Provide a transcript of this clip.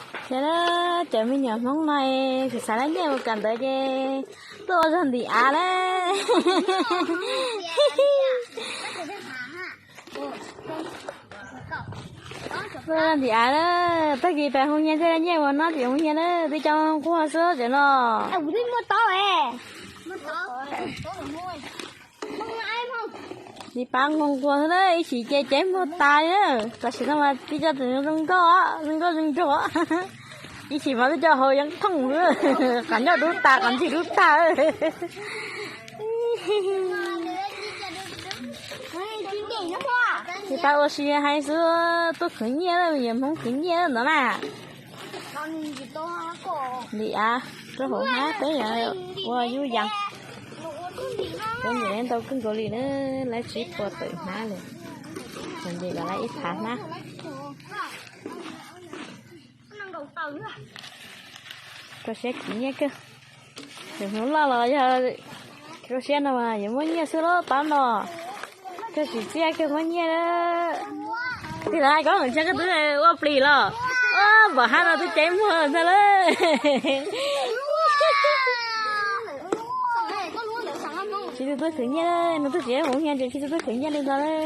Ces cov me nyuam Hmoob no es xav xav lab nyiaj mus kawm ntawv ces tuaj ua zog ntim av lawm. Tuaj ua zog ntim av lawm, tag kis pem hu nyiaj thiaj lab nyiaj mus noj tim hu nyiaj na, twb cov nquag xwb cov no. Li pab nquag nquag xwb na, ib chim ces cev muag tas li na. Tam sim no mas tib co tus zoo nkauj, zoo nkauj zoo nraug. Ib chim mas twb cov hau yeeb thooj, qab nyob dub tas, qab ntsig dub tas. Li pab ua si hais xwb, tuaj khwv nyiaj, yog Hmoob khwv nyiaj ntawd na. Ntim av rau hauv hnab peb ua yub yas. Cov ntim ntau kawg nkaus li na, lawv tsis pom tawm hnab li. Txom nyem los lawv ib phav hnab. Koj siab khwv nyiaj kawg. Yus hmoov loj los yog koj siab no mas yuav muab nyiaj xwb lauj pab no. Koj tsis txiaj kawg muab nyiaj. Tig los koj hmoov tshaj koj twb ua plis los. Npam hab no twb cev muag ntag lauj. Tsis tu tuaj khwv nyiaj, nws twb tsis hmoov nyiaj ces tsis tu tuaj khwv nyiaj li ntag lauj.